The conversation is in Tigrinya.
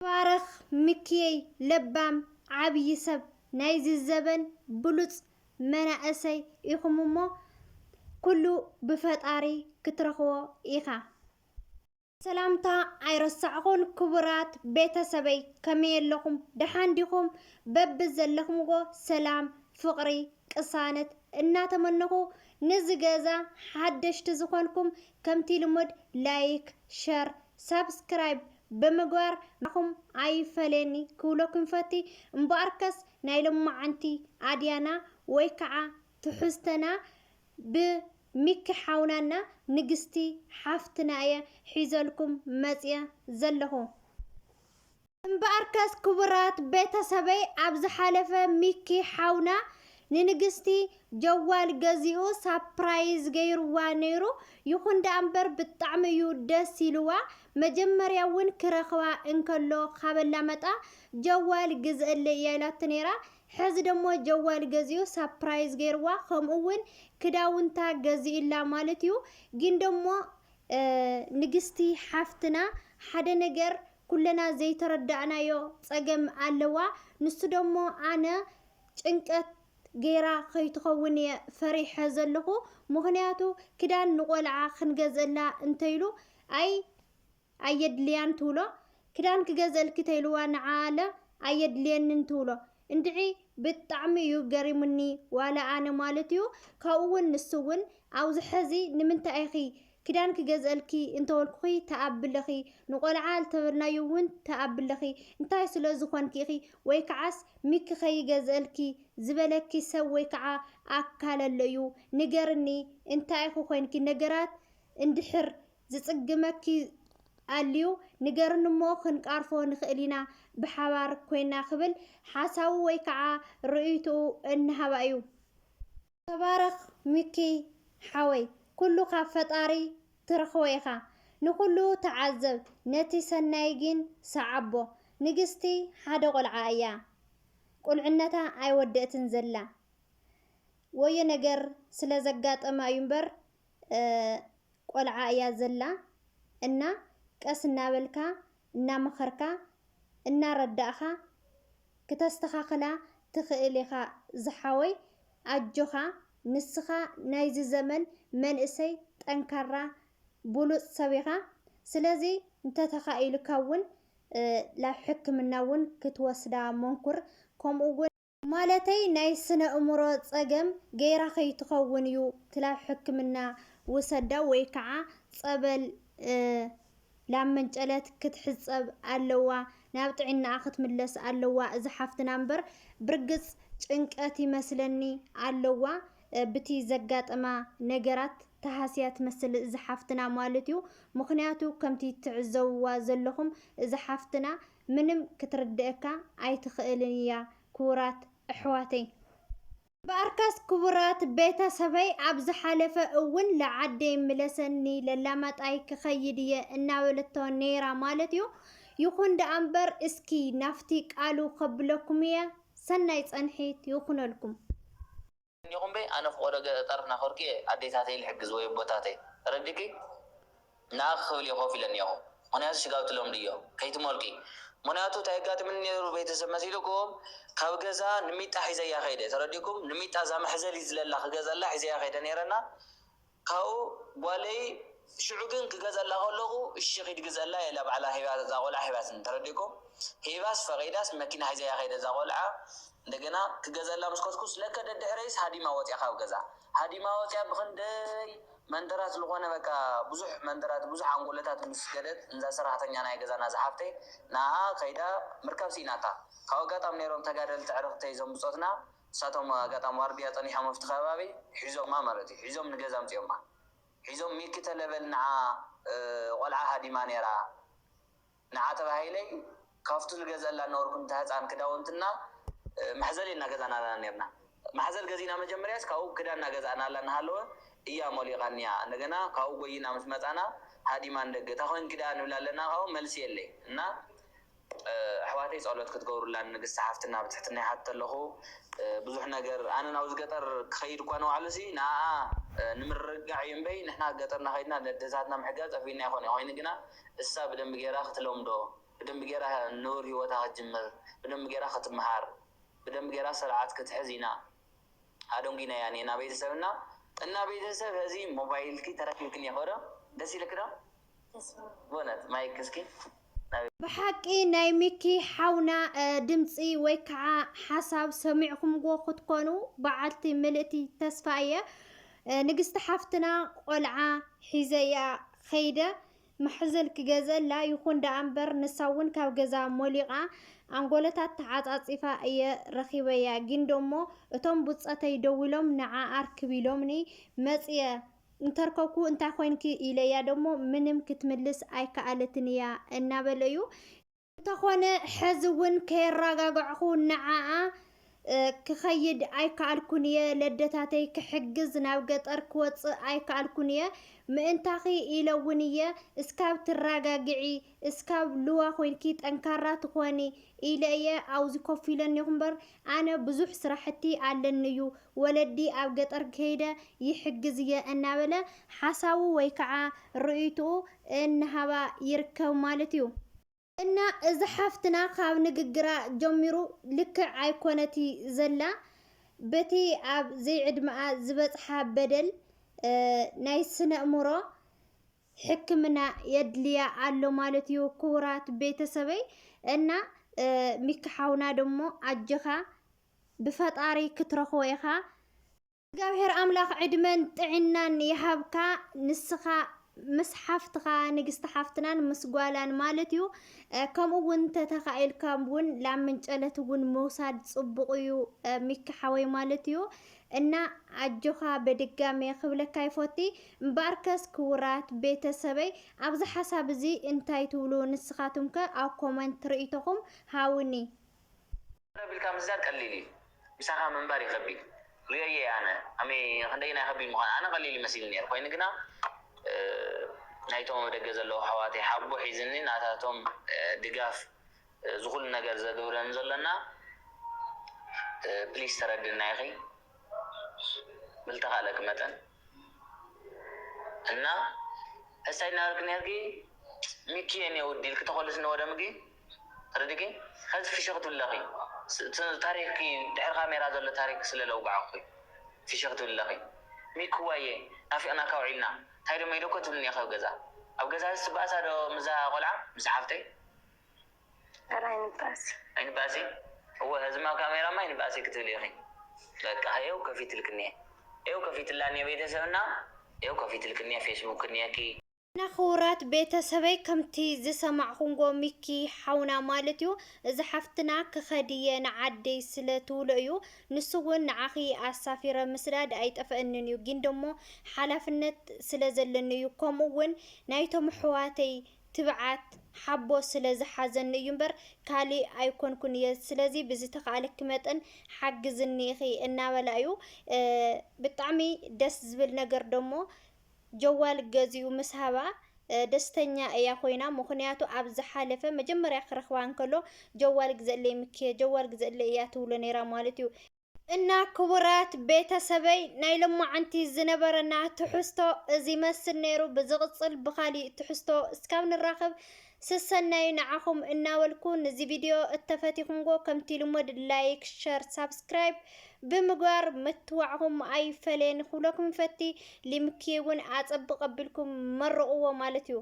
ተባረኽ ሚኪየይ ለባም ዓብዪ ሰብ ናይዚ ዘበን ብሉጽ መናእሰይ ኢኹም እሞ ኩሉ ብፈጣሪ ክትረኽቦ ኢኻ። ሰላምታ ኣይረሳዕኹን ክቡራት ቤተሰበይ፣ ከመይ ኣለኹም? ደሓን ዲኹም? በብዘለኹምዎ ሰላም፣ ፍቕሪ፣ ቅሳነት እናተመነኹ፣ ንዚ ገዛ ሓደሽቲ ዝኾንኩም ከምቲ ልሙድ ላይክ፣ ሸር፣ ሳብስክራይብ ብምግባር ንዓኹም ኣይፈለየኒ ክብለኩም ይፈቲ። እምበኣርከስ ናይ ሎማዓንቲ ኣድያና ወይ ከዓ ትሕዝተና ብሚኪ ሓውናና ንግስቲ ሓፍትና እየ ሒዘልኩም መፅየ ዘለኹ። እምበኣርከስ ክቡራት ቤተሰበይ፣ ኣብ ዝሓለፈ ሚኪ ሓውና ንንግስቲ ጀዋል ገዚኡ ሳፕራይዝ ገይርዋ ነይሩ። ይኹን ደኣ እምበር ብጣዕሚ እዩ ደስ ኢልዋ። መጀመርያ እውን ክረኽባ እንከሎ ካብ ኣላመጣ ጀዋል ግዝእለይ እያ ኢላቶ ነይራ። ሕዚ ደሞ ጀዋል ገዚኡ ሳፕራይዝ ገይርዋ፣ ከምኡ እውን ክዳውንታ ገዚኡላ ማለት እዩ። ግን ደሞ ንግስቲ ሓፍትና ሓደ ነገር ኩለና ዘይተረዳእናዮ ጸገም ኣለዋ። ንሱ ደሞ ኣነ ጭንቀት ገይራ ከይትኸውን እየ ፈሪሐ ዘለኹ። ምኽንያቱ ክዳን ንቆልዓ ክንገዝእላ እንተይሉ ኣይ ኣየድልያን ትብሎ፣ ክዳን ክገዝእልኪ ተይልዋ ንዓ ኣለ ኣየድልየንን ትብሎ። እንድዒ ብጣዕሚ እዩ ገሪሙኒ ዋላ ኣነ ማለት እዩ። ካብኡ እውን ንሱ እውን ኣብዚ ሕዚ ንምንታይ ኢኺ ክዳን ክገዝእልኪ እንተበልኩኺ ተኣብለኺ፣ ንቆልዓ ዝተበልናዮ እውን ተኣብለኺ፣ እንታይ ስለ ዝኾንኪ ኢኺ? ወይ ከዓስ ሚኪ ከይገዝእልኪ ዝበለኪ ሰብ ወይ ከዓ ኣካል ኣሎ እዩ? ንገርኒ፣ እንታይ ኢኺ ኮይንኪ? ነገራት እንድሕር ዝጽግመኪ ኣልዩ ንገርኒ እሞ ክንቃርፎ ንኽእል ኢና ብሓባር ኮይና ክብል ሓሳቡ ወይ ከዓ ርእይትኡ እናሃባ እዩ። ተባረኽ ሚኪ ሓወይ፣ ኩሉ ካብ ፈጣሪ ትረኽቦ ኢኻ። ንኹሉ ተዓዘብ፣ ነቲ ሰናይ ግን ሰዓቦ። ንግስቲ ሓደ ቆልዓ እያ፣ ቁልዕነታ ኣይወደእትን ዘላ። ወዮ ነገር ስለ ዘጋጠማ እዩ እምበር፣ እ፣ ቆልዓ እያ ዘላ እና ቀስ እናበልካ እናመኸርካ እናረዳእኻ ክተስተኻኽላ ትኽእል ኢኻ ዝሓወይ። ኣጆኻ፣ ንስኻ ናይዚ ዘመን መንእሰይ ጠንካራ ብሉጽ ሰብ ኢኻ። ስለዚ እንተተኻኢሉካ እውን እ፣ ላብ ሕክምና እውን ክትወስዳ መንኩር። ከምኡ እውን ማለተይ ናይ ስነ እምሮ ጸገም ገይራ ከይትኸውን እዩ ትላብ ሕክምና ውሰዳ ወይ ከዓ ጸበል እ፣ ላብ መንጨለት ክትሕጸብ ኣለዋ፣ ናብ ጥዕናኣ ክትምለስ ኣለዋ እዛ ሓፍትና እምበር ብርግጽ ጭንቀት ይመስለኒ ኣለዋ እ፣ ብቲ ዘጋጠማ ነገራት ተሃስያ ትመስል እዛ ሓፍትና ማለት እዩ። ምኽንያቱ ከምቲ ትዕዘብዋ ዘለኹም እዛ ሓፍትና ምንም ክትርድእካ ኣይትኽእልን እያ ክቡራት ኣሕዋተይ። እምበኣርከስ ክቡራት ቤተሰበይ ኣብ ዝሓለፈ እውን ለዓደይ ምለሰኒ ለላማጣይ ክኸይድ እየ እናበለቶ ነይራ ማለት እዩ። ይኹን ደኣ እምበር እስኪ ናብቲ ቃሉ ከብለኩም እየ። ሰናይ ጸንሒት ይኹነልኩም። እኒኹም በይ ኣነ ፍቆዶ ገጠር ናኸርኩ እየ ኣዴታተይ ልሕግዝ ወይ ኣቦታተይ ተረዲኪ ንኣኺ ክብል እየ ኮፍ ኢለ እኒኹ ምኽንያቱ ሽጋው ትለምድዮ ከይትመልቂ ምኽንያቱ እንታይ ኣጋጥምኒ ነይሩ ቤተሰብ መሲልኩም ካብ ገዛ ንሚጣ ሒዘያ ከይደ ተረዲኩም ንሚጣ እዛ መሕዘሊ ዝለላ ክገዘላ ሒዘያ ከይደ ነይረና ካብኡ ጓለይ ሽዑ ግን ክገዘላ ከለኹ እሺ ኪድ ግዘላ ኢላ ባዕላ ሂባ እዛ ቆልዓ ሂባትኒ ተረዲእኩም ሂባስ ፈቒዳስ መኪና ሒዘያ ከይደ እዛ ቆልዓ እንደገና ክገዘላ ምስ ከድኩስ ለከ ደድሕረይስ ሃዲማ ወፅያ ካብ ገዛ ሃዲማ ወፅያ ብክንደይ መንደራት ዝኾነ በቃ ብዙሕ መንደራት ብዙሕ ኣንጎለታት ምስ ከደት እንዛ ሰራሕተኛ ናይ ገዛና ዝሓፍተይ ንኣ ከይዳ ምርካብ ስኢናታ ካብ ኣጋጣሚ ነይሮም ተጋደልቲ ዕርኽተይ እዞም ብፆትና ንሳቶም ኣጋጣሚ ዋርድያ ፀኒሖም ኣብቲ ከባቢ ሒዞማ ማለት እዩ ሒዞም ንገዛ ኣምፂኦማ ሒዞም ሚኪ ተለበል ንዓ ቆልዓ ሃዲማ ነይራ ንዓ ተባሂለይ ካብቱ ዝገዘላ ነበርኩ ንታ ህፃን ክዳውንትና ማሕዘል እናገዛናላ ነርና ማሕዘል ገዚእና መጀመርያስ ካብኡ ክዳን እናገዛእናላ እናሃለወ እያ ሞሊቓኒያ እንደገና ካብኡ ጎይና ምስ መፃና ሃዲማ ንደገ እታ ኮይንኪ ደኣ ንብላ ኣለና ካብኡ መልሲ የለይ እና ኣሕዋተይ ፀሎት ክትገብሩላ ንግስቲ ሓፍትና ብትሕትና ይሓትት ኣለኹ ብዙሕ ነገር ኣነ ናብዚ ገጠር ክኸይድ እኳ ንባዕሉ ሲ ንኣኣ ንምርግጋዕ እዩ እምበይ ንሕና ገጠር እናኸይድና ነደታትና ምሕጋዝ ጠፊእና ይኾነ ኮይኑ ግና እሳ ብደንቢ ገይራ ክትለምዶ ብደንብ ጌራ ንቡር ህይወታ ክትጅምር፣ ብደንብ ጌራ ክትምሃር፣ ብደንብ ጌራ ስርዓት ክትሕዝ ኢና ኣደንጒናያ ኔና ቤተሰብና። እና ቤተሰብ፣ ሕዚ ሞባይልኪ ተረኪብክን የኸዶ ደስ ኢልክ ዶ? በእውነት ማይክ እስኪ። ብሓቂ ናይ ሚኪ ሓውና ድምፂ ወይ ከዓ ሓሳብ ሰሚዕኹምዎ ክትኮኑ በዓልቲ ምልእቲ ተስፋ እየ። ንግስቲ ሓፍትና ቆልዓ ሒዘያ ኸይደ ማሕዘል ክገዘላ ይኹን ደኣ እምበር፣ ንሳ እውን ካብ ገዛ ሞሊቓ ኣንጎለታት ተዓፃፂፋ እየ ረኺበያ። ግን ደሞ እቶም ብፀተይ ደዊሎም ንዓ ኣርክብ ኢሎምኒ መፅየ እንተርከብኩ እንታይ ኮይንኪ ኢለያ ደሞ ምንም ክትምልስ ኣይከኣለትን እያ እናበለ እዩ። እንተኾነ ሕዚ እውን ከየራጋጋዕኹ ንዓኣ ክኸይድ ኣይከኣልኩን እየ። ለደታተይ ክሕግዝ ናብ ገጠር ክወፅእ ኣይከኣልኩን እየ። ምእንታኺ ኢለ እውን እየ እስካብ ትራጋግዒ እስካብ ልዋ ኮይንኪ ጠንካራ ትኾኒ ኢለ እየ ኣብዚ ኮፍ ኢለ እኒኹ እምበር ኣነ ብዙሕ ስራሕቲ ኣለኒ እዩ። ወለዲ ኣብ ገጠር ከይደ ይሕግዝ እየ እናበለ ሓሳቡ ወይ ከዓ ርእይትኡ እናሃባ ይርከብ ማለት እዩ። እና እዚ ሓፍትና ካብ ንግግራ ጀሚሩ ልክዕ ኣይኮነቲ ዘላ። በቲ ኣብ ዘይዕድመኣ ዝበፅሓ በደል ናይ ስነ እምሮ ሕክምና የድልያ ኣሎ ማለት እዩ። ክቡራት ቤተሰበይ እና ሚኪ ሓውና ደሞ ኣጀኻ ብፈጣሪ ክትረኽቦ ኢኻ። እግዚኣብሔር ኣምላኽ ዕድመን ጥዕናን ይሃብካ። ንስኻ ምስ ሓፍትኻ ንግስቲ ሓፍትናን ምስ ጓላን ማለት እዩ። ከምኡ እውን ተተኻኢልካ እውን ላምንጨለት እውን ምውሳድ ፅቡቕ እዩ። ሚኪ ሓወይ ማለት እዩ። እና ኣጆኻ በድጋሜ ክብለካ ይፎቲ። እምበኣርከስ ክቡራት ቤተሰበይ ኣብዚ ሓሳብ እዚ እንታይ ትብሉ ንስኻትምከ ኣብ ኮመንት ርእይቶኹም ሃውኒ። ረቢልካ ምዝዛር ቀሊል እዩ። ምሳኻ ምንባር እዩ ከቢድ። ሪኦየ ኣነ ኣሜ ክንደይናይ ከቢድ ምዃን ኣነ ቀሊል ይመስል ነይሩ ኮይኑ ግና ናይቶም ኣብ ደገ ዘለዉ ኣሕዋተይ ሓቦ ሒዝኒ ናታቶም ድጋፍ እዚ ኩሉ ነገር ዘግብረን ዘሎና ፕሊስ ተረድና ኢኺ ብልተኻለኪ መጠን እና ሕሳይ እናበልኪ ነርኪ ሚኪ የኔ ውድ ኢልኪ ተኾልስ ንወደምጊ ተረዲኪ ሕዚ ፍሽኽ ትብለኺ ታሪክኪ ድሕሪ ካሜራ ዘሎ ታሪክ ስለ ለውጋዕኩ ፍሽኽ ትብለኺ ሚክዋየ ናፊቕናካ ውዒልና እንታይ ዶ መይዶ እኮ ትብልኒ ኢኺ ኣብ ገዛ ኣብ ገዛ ዝስባእሳ ዶ ምዛ ቆልዓ ምዛ ሓፍተይ ኧረ ኣይንባእሲ ኣይንባእሲ እወ ህዝማ ካሜራማ ኣይንባእሲ ክትብል ኢኺ በቃ ይኸው ከፊትልክኒ እየ ይኸው ከፊትላኒ ቤተሰብና ይኸው ከፊትልክኒ እየ ፌስቡክ ክኒየኪ እና ክቡራት ቤተሰበይ ከምቲ ዝሰማዕኹንጎ ሚኪ ሓውና ማለት እዩ እዚ ሓፍትና ክኸድ እየ ንዓደይ ስለ ትብሎ እዩ ንሱ እውን ንዓኺ ኣሳፊረ ምስዳድ ኣይጠፍአንን እዩ ግን ደሞ ሓላፍነት ስለ ዘለኒ እዩ ከምኡ እውን ናይቶም ኣሕዋተይ ትብዓት ሓቦ ስለ ዝሓዘኒ እዩ እምበር ካሊእ ኣይኮንኩን እየ ስለዚ ብዝተኻእለኪ መጠን ሓግዝኒ ኢኺ እናበላ እዩ ብጣዕሚ ደስ ዝብል ነገር ደሞ ጀዋል ገዚኡ ምስ ሃባ ደስተኛ እያ ኮይና ምኽንያቱ ኣብ ዝሓለፈ መጀመርያ ክረኽባ እንከሎ ጀዋል ግዘእለይ ምኪየ ጀዋል ግዘእለይ እያ ትብሎ ነይራ ማለት እዩ እና ክቡራት ቤተሰበይ ናይ ሎማዓንቲ ዝነበረና ትሕዝቶ እዚ ይመስል ነይሩ ብዝቕፅል ብኻሊእ ትሕዝቶ እስካብ ንራኸብ ስሰናዩ ንዓኹም እናበልኩ ንዚ ቪድዮ እተፈቲኹምዎ ከምቲ ልሙድ ላይክ ሸር ሳብስክራይብ ብምግባር ምትዋዕኹም ኣይፈለየን ክብለኩም ይፈቲ ሊምኪ እውን ኣፀብቕ ኣቢልኩም መርቕዎ ማለት እዩ